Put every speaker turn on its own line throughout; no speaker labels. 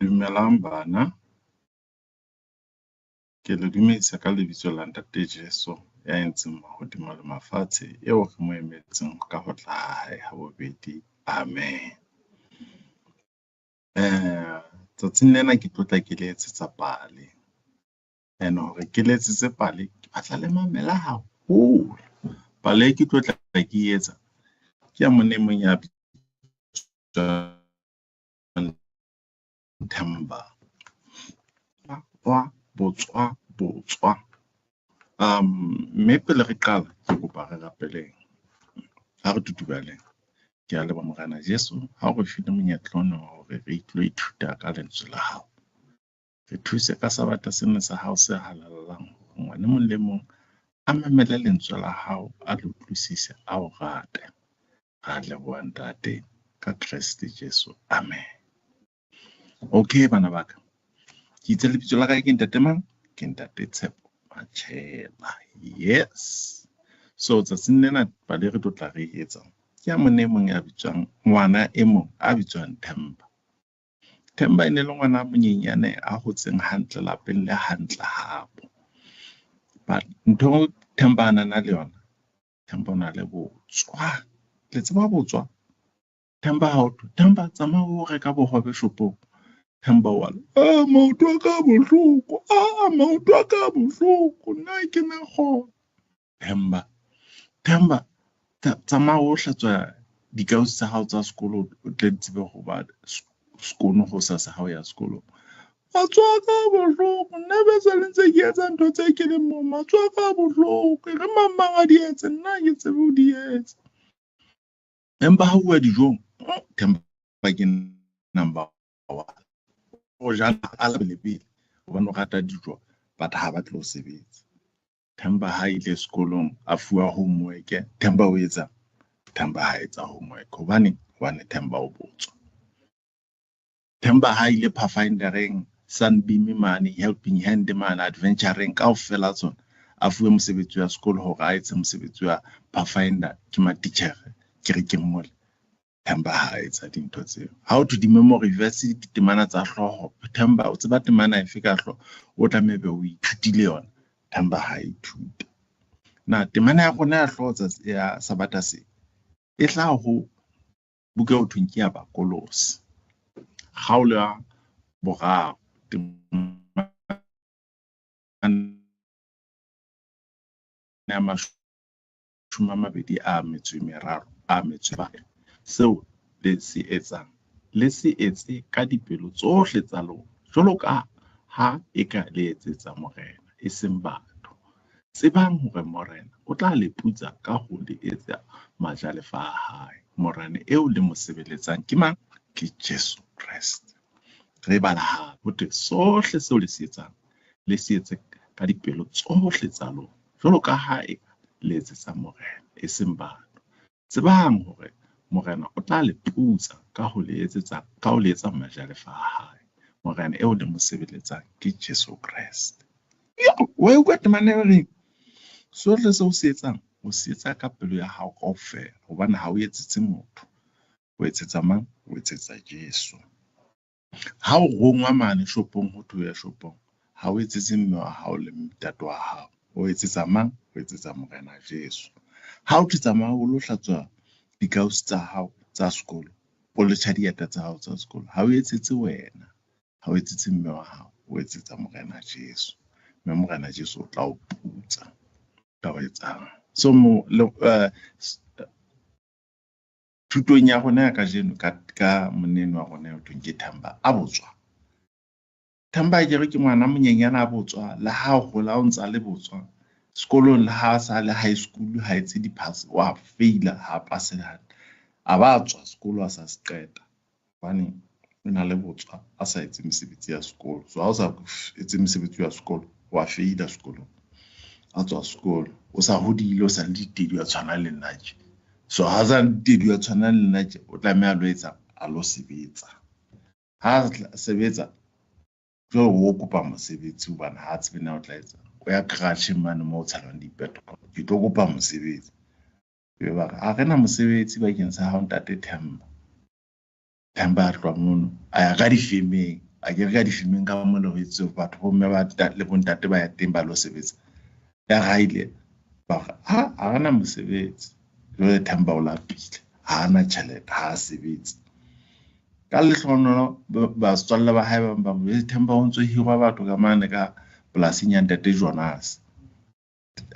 Dumelang bana, ke le dumedisa ka lebitso la Ntate Jeso ya entseng mahodimo le mafatshe eo re mo emetseng ka ho tla ha hae ha bobedi, amen. Tsatsing lena ke tlo tla ke le etsetsa pale ene hore ke le etsetse pale, ke batla le mamele haholo. Pale e ke tlo tla ke etsa ke ya monna e mong ya bitswang Themba wa botswa botswa. Mme pele re qala ke kopa re rapeleng, ha re tutubaleng. Kea leboha Morena Jesu ha o re file monyetla ona wa hore re tlo ithuta ka lentswe la hao. Re thuse ka sabata sena sa hao se halalelang hore ngwana e mong le mong a mamele lentswe la hao, a le utlwisise, a o rate. Ra leboha Ntate ka Kreste Jesu, amen. Okay bana ba ka, ke itse lebitso la ka ke ntate mang? Ke ntate Tshepo Machela. Yes. So tsatsing lena pale re tlo tla re etsa ke ya monna e mong ya bitswang ngwana e mong a bitswang Themba. Themba e ne le ngwana a monyenyane a hotseng hantle lapeng le hantle habo. But ntho Themba a na le yona, Themba o na le botswa. Le tseba botswa? Themba ha o thwe, Themba tsamaya o reka bohobe shopong. Themba wa re, ah, maoto a ka a bohloko, ah, maoto a ka a bohloko, nna ha ke na kgona. Themba, Themba, tsamaya o hlatswa dikausi tsa hao tsa sekolo o tle di tsebe ho ba sekono hosasa ha o ya sekolong. Matsoho a ka a bohloko, nna be sa le ntse ke etsa ntho tse ke leng mong, matsoho a ka a bohloko, e re mang mang a di etse, nna ha ke tsebe ho di etsa. Empa ha uwa dijong, Themba ke number one. O ja a la pele pele hobane o rata dijo but ha batle ho sebetsa. Themba ha ile sekolong a fuwa homework, Themba o etsa Themba ha etsa homework. Hobaneng? Hobane Themba o botswa. Themba ha ile Pathfindereng, Sunbeam mane, Helping Hand mane, Adventureng kaofela tsona a fuwe mosebetsi wa sekolo hore a etse mosebetsi wa Pathfinder ke matitjhere kerekeng mole. Themba ha etsa dintho tseo. Ha o thwe di-memory verse ditemana tsa hlooho, Themba o tseba temana efe ka hlooho o tlameha be o ithutile yona. Themba ha ithuta. Na temana ya rona ya hlooho ya Sabata se e tla ho buka eo thweng ke ya Bakolose. Kgaolo ya boraro temana ya mashome a mabedi a metso e meraro a metso e seo le se etsang le se etse ka dipelo tsohle tsa lona jwalo ka ha eka le etsetsa Morena e seng batho. Tsebang hore Morena o tla le putsa ka ho le etsa majalefa a hae. Morena eo le mo sebeletsang ke mang? Ke Jesu Kreste. Re bala hape ho thwe sohle seo le se etsang le se etse ka dipelo tsohle tsa lona jwalo ka ha eka le etsetsa Morena e seng batho. Tsebang hore Morena o tla le putsa ka ho le etsetsa ka ho le etsa majalefa a hae. Morena eo le mo sebeletsang ke Jesu Kreste. Wa utlwa temana e reng? Sohle seo o se etsang o se etsa ka pelo ya hao kaofela hobane ha o etsetse motho. O etsetsa mang? O etsetsa Jesu. Ha o rongwa mane shopong ho thwe o ya shopong, ha o etsetse mme wa hao le ntate wa hao. O etsetsa mang? O etsetsa Morena Jesu. Ha o thwe tsamaya o lo hlatswa dikausi tsa hao tsa sekolo, o lo tjha dieta tsa hao tsa sekolo, ha o etsetse wena, ha o etsetse mme wa hao, o etsetsa Morena Jesu. Mme Morena Jesu o tla o putsa ka ho etsang. So mo le thutong ya rona ya kajeno ka ka monna wa rona eo thweng ke Themba a botswa. Themba akere ke ngwana monyenyane a botswa le ha hola o ntsa le botswa sekolong le ha sa le high school ha etse di-pass wa feila ha pase hantle. A ba tswa sekolo a sa se qeta hobane o na le botswa a sa etse mesebetsi ya sekolo. So ha o sa etse mesebetsi ya sekolo wa feila sekolong. A tswa sekolo o sa hodile o sa le ditedu a tshwana le nna tje. So ha sa le ditedu a tshwana le nna tje o tlameha a lo etsa a lo sebetsa. Ha a sebetsa jwale o kopa mosebetsi hobane ha a tsebe na o tla etsa. O ya garage mane moo ho tshelwang di-petrol. Ke tlo kopa mosebetsi. Ebe ba re ha re na mosebetsi bakeng sa hao ntate Themba. Themba a tloha mono a ya ka difemeng. A ke re ka difemeng ka mona ho etswe batho bomme ba le bontate ba ya teng ba lo sebetsa. Ya raile ba re ha ha rena mosebetsi. Jwale Themba o lapile, ha ana tjhelete, ha a sebetse. Ka lehlohonolo batswalle ba hae ba bang ba mo Themba o ntso hirwa batho ka mane ka polasing ya ntate Jonas.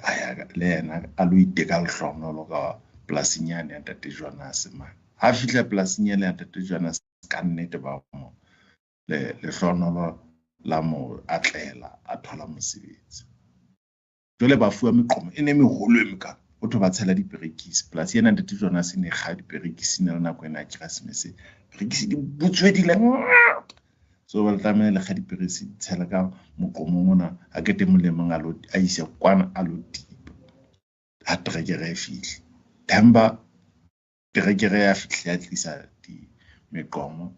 A ya le yena a lo iteka lehlohonolo ka polasing yane ya ntate Jonas mane. Ha fihla polasing ena ya ntate Jonas ka nnete ba mo lehlohonolo la mo atlela a thola mosebetsi. Jwale ba fuwa meqomo e ne meholo e mekalo. Ho thwe ba tshela diperekisi. Polasi ena ntate Jonas e ne kga diperekisi ne le nako ena ya Keresemese. Perekisi di butswe di le ngata. So ba tlameha le kga diperekisi tshela ka moqomong ona a kete mong le mong a lo a isa kwana a lo tipa. Ha terekere e fihle. Themba terekere ya fihla ya tlisa di meqomo.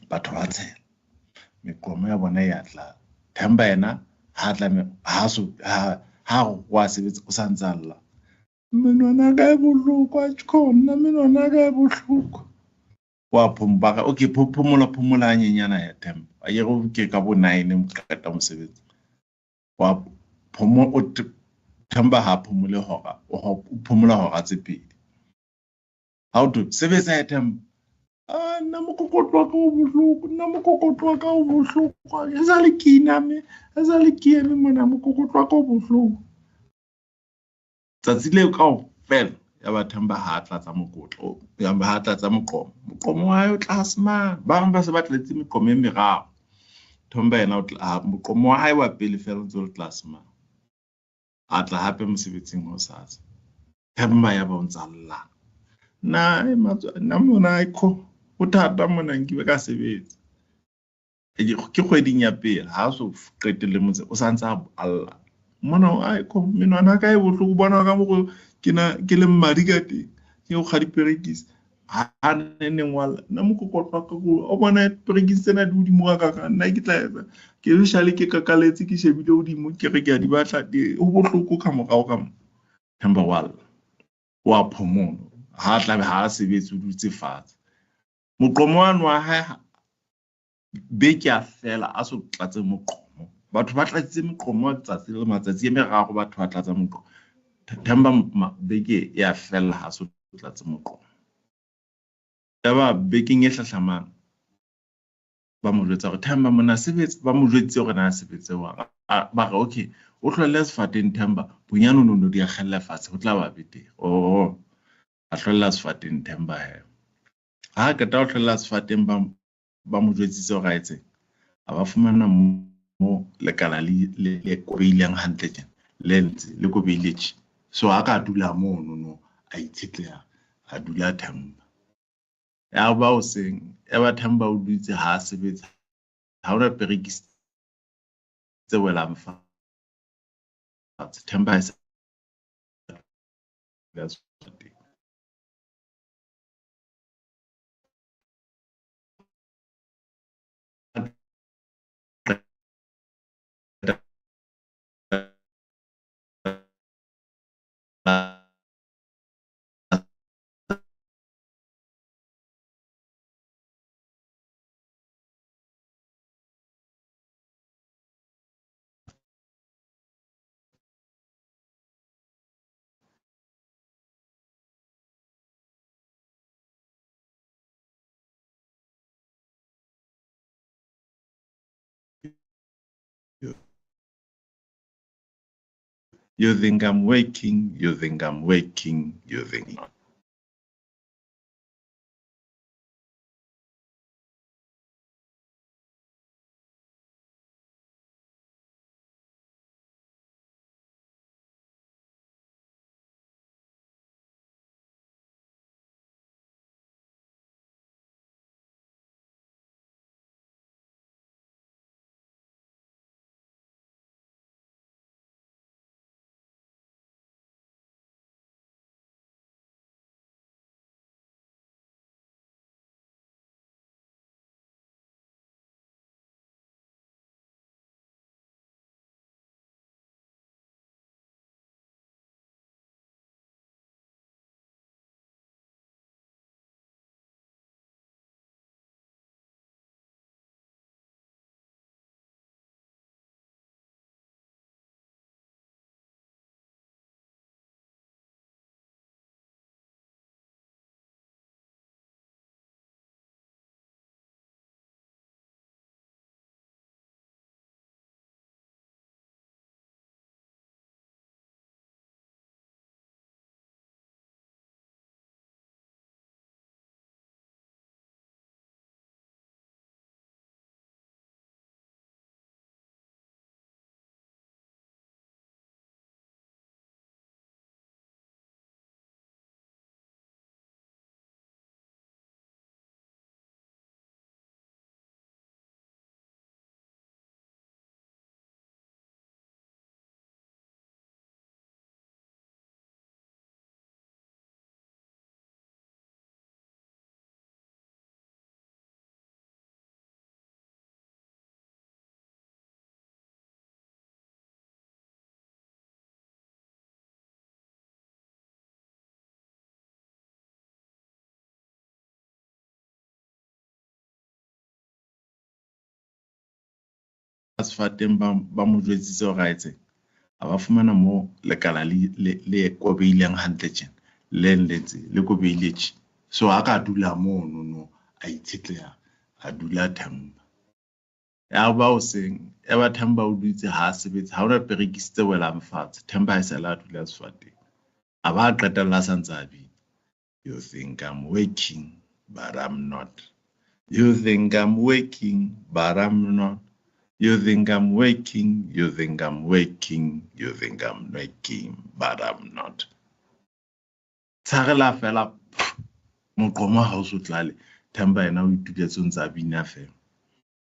Batho ba tshela. Meqomo ya bona ya tlala. Themba yena ha tla ha so ha ha wa sebetsa o sa ntsa lla. Menwana ka e bohloko a tjhona menwana ka e bohloko. Wa phomba okay phomola phomola hanyenyana ya Themba. A ye go ke ka bo 9 qeta mosebetsi. Wa phomo o Themba ha phomole hora o phomola hora tse pedi. Ha o thwe sebetsa ya Themba. Ah nna mokokotlo wa ka o bohloko, nna mokokotlo wa ka o bohloko. E sa le ke iname, e sa le ke eme mona mokokotlo wa ka o bohloko. Tsatsi leo kaofela ya ba Themba ha tlatsa mokotlo, ya ba ha tlatsa moqomo. Moqomo wa hae o tlase mane. Ba bang ba se ba tletse meqomo e meraro. Themba yena o tla moqomo wa hae wa pele feela o ntse o le tlase mane. A tla hape mosebetsing hosasa. Themba ya ba o ntsa lla. Nna nna mona aikho ho thata mona nke ka sebetsa. Ke kgweding ya pele ha so qetelle motse o santse a lla. Mona aikho menwana ka e bohloko bona ka mo ke na ke le mmadi ka teng. Ke o kga diperekisi. Ha ne neng wa nna mokokotlo wa ka o bona diperekisi tsena di hodimo ka ka nna ke tla etsa ke shale ke kakaletse ke shebile hodimo ke re ke a di batla ho bohloko ka morao ka mo. Themba wa lla. Wa phomola. Ha tlabe ha sebetse o dutse fatshe. Moqomo wa wa hae beke a fela a so tlatse moqomo. Batho ba tlatsitse meqomo tsatsi le matsatsi a meraro batho ba tlatsa moqomo. Themba beke ya fela ha so tlatse moqomo. Yaba bekeng e hlahlamang ba mo jwetsa hore Themba mona sebetse, ba mo jwetse hore na sebetse wa. Ba re okay, o hlolle sefateng Themba, bonyane o no di akgella fatshe ho tla ba betere. Oh, a hlolla sefateng Themba he. Ha qeta ho hlolla sefateng ba mo jwetsitse hore a etseng. A ba fumana mo lekala le kobeileng hantle tjena, le ntse le kobeile tje. So ha ka dula mono no a itshetleha, a dula Themba. Ya ba hoseng, ya ba Themba o dutse ha a sebetsa. Ha hona perekisi tse welang fatshe. Themba e sa sefateng. You think I'm working, you think I'm working, you think not. sefateng ba mo jwetsitse hore a etseng. A ba fumana moo lekala le kobeileng hantle tjena, le letse le kobeile tje. So ha ka dula mono no a itshetleha, a dula Themba. Ya ba hoseng, ya ba Themba o dutse ha a sebetse, ha hona perekisi tse welang fatshe. Themba ha e sale a dula sefateng. A ba qetella a sa ntse a bina. You think I'm working, but I'm not. You think I'm working, but I'm not. You think I'm working, you think I'm working, you think I'm working, but I'm not. Tshwarela fela moqomo ha o so tlale. Themba yena o ituletse o ntse a bina fela.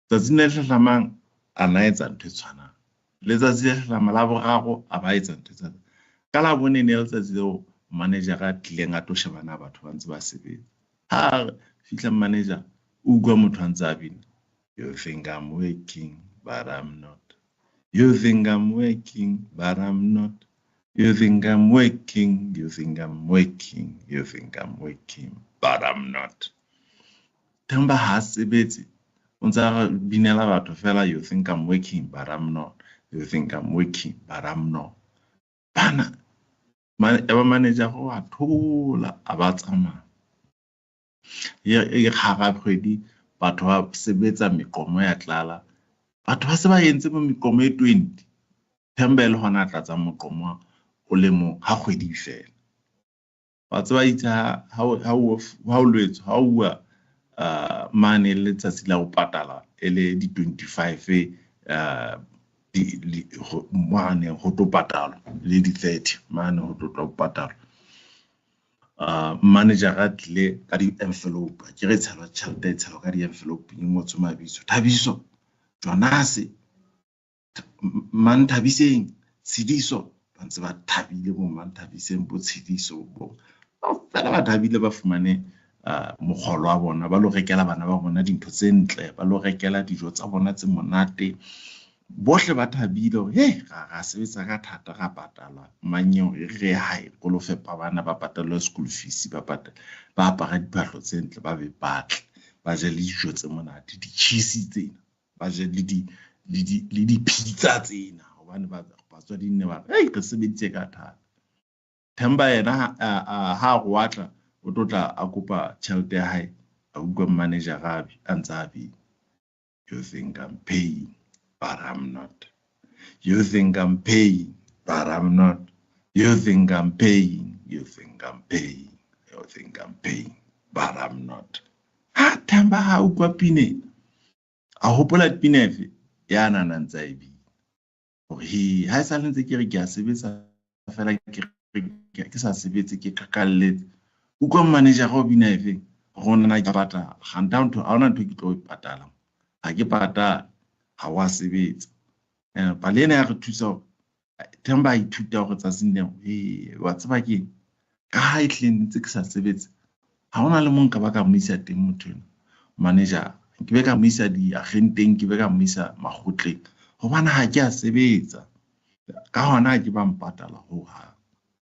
Tsatsing le hlahlamang a na etsa ntho e tshwanang. Letsatsi le hlahlamang la boraro a ba etsa ntho e tshwanang. Ka la bone ne letsatsi leo manager a tlileng a tlo sheba na batho ba ntse ba sebetsa. Ha fihla manager o utlwa motho a ntse a bina. You think I'm working, but I'm not. You think I'm working, but I'm not. You think I'm working, you think I'm working, you think I'm working, but I'm not. Themba ha sebetse, o ntse a binela batho fela, you think I'm working, but I'm not. You think I'm working, but I'm not. Bana, ya ba manager wa thola a ba tsamaya. E hara kgwedi batho ba sebetsa meqomo ya tlala. Batho ba se ba entse bo meqomo e 20. Themba e le hona a tlatsang moqomo o le mong ha kgwedi fela. Wa tseba itse ha o lwetswe, ha o bua mane letsatsi la ho patala e le di 25 mane ho tlo patalwa le di 30 mane ho tlo patalwa. Manager a tlile ka di-envelope, ke re tshelwa tjhelete e tshelwa ka di-envelope e ngotswe mabitso. Thabiso, Jonase, Manthabiseng, Tshidiso, ba ntse ba thabile bo Manthabiseng bo Tshidiso bo kaofela ba thabile ba fumane mokgolo wa bona, ba lo rekela bana ba bona dintho tse ntle, ba lo rekela dijo tsa bona tse monate. Bohle ba thabile hore he ra sebetsa ka thata ra patala manyeo e re hae ko lo fepa bana ba patale school fees, ba patala ba apara diphahlo tse ntle, ba be batle ba je le dijo tse monate, di-cheese tsena, ba je le di pizza tsena, hobane batswadi nne ba re re sebeditse ka thata. Themba yena ha re wa tla o tlo tla a kopa tjhelete ya hae, a utlwa manager a ntse a bina. You think I'm paying, but I'm not. You think I'm paying, but I'm not. You think I'm paying, you think I'm paying, you think I'm paying, but I'm not. Ha Themba ha utlwa pina, a hopola pina efe ya nana ntse a e bina. Hore he ha e sa le ntse ke re ke a sebetsa fela ke sa sebetse ke qakalletse. Utlwa manager o bina efe rona ke patala. Kganta ha hona ntho ke tlo e patala. Ha ke patala, ha wa sebetsa. Pale ena ya re thusa hore Themba a ithuta hore tsatsing leo, wa tseba keng, ka ha e hlile ntse ke sa sebetse, ha hona le mo nka ba ka mo isa teng motho enwa. Manager, ke be ka mo isa diagenteng, ke be ka mo isa makgotleng, hobane ha ke a sebetsa. Ka hona ha ke ba mpatala hohang.